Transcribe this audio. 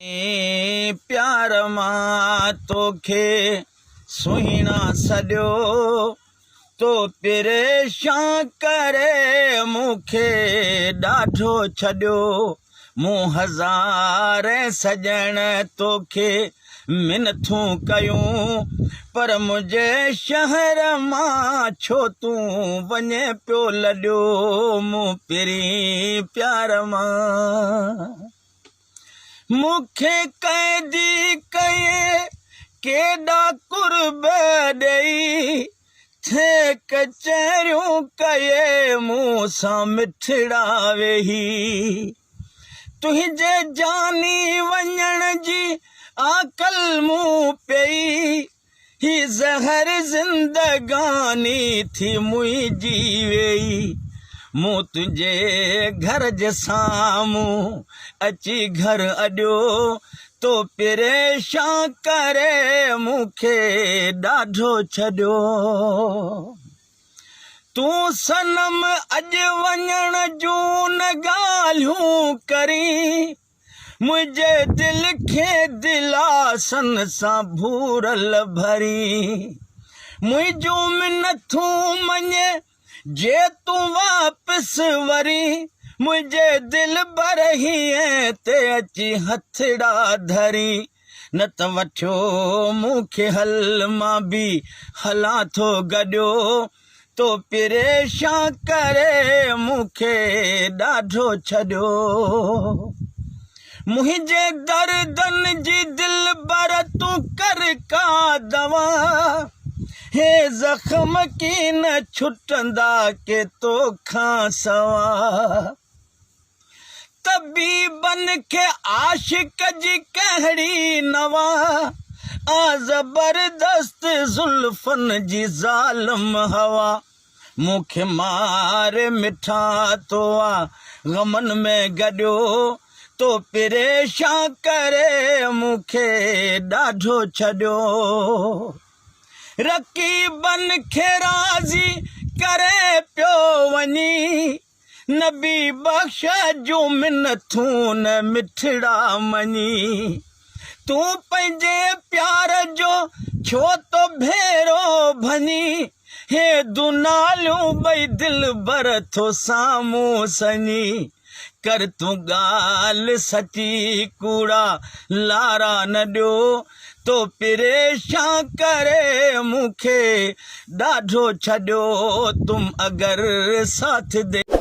پيار مان توکي سهڻا سڏيو، تو پريشان ڪري مون کي ڏاڍو ڇڏيو. مون هزارين سڄڻ توکي منٿون ڪيون، پر منهنجي شهر مان ڇو تون وڃين پيو لڏيو، مون پرين پيار مان. مون کي قيدي ڪيئي ڪيڏا قرب ڏيئي، ٿي ڪچهريون ڪيئي مون سان مٺڙا ويهي. تنهنجي جاني وڃڻ جي آڪل مون پيئي، هي زهر زندگاني ٿي منهنجي ويئي. مون تنهنجي گهر جي سامهون اچي گهر اڏيو، تو پريشان ڪري مون کي ڏاڍو ڇڏيو. تون صنم اڄ وڃڻ جون نه ڳالهيون ڪرين. منهنجي دل کي دلاسن سان ڀورل ڀرين، منهنجون منٿون مڃي جي تون واپس ورين، منهنجي دلبر هينئين تي اچي هٿڙا ڌرين، نه ته وٺيو مون کي هل مان به هلان ٿو گڏيو، تو پريشان ڪري مون کي ڏاڍو ڇڏيو. منهنجي دردن جي دلبر تون ڪر ڪا دوا. هي زخم ڪين ڇٽندا ڪي توکان سوا. طبيبن کي عاشق جي ڪهڙي نوا، آ زبردست زلفن جي ظالم هوا. مون کي ماري مٺا تو آ غمن ۾ گڏيو، تو پريشان ڪري مون کي ڏاڍو ڇڏيو. رقيبن کي راضي ڪري پيو وڃين. نبي بخش جون منٿون نه مٺڙا مڃي، تون پنهنجي پيار جو ڇو ٿو ڀيرو ڀڃي، هي دوناليون ٻئي دلبر ٿو سامهون سڃي، ڪر تون ڳالهه سچي ڪوڙا لارا نه ڏيو، تو پريشان ڪري مون کي ڏاڍو ڇڏيو، تم اگر ساٿ the.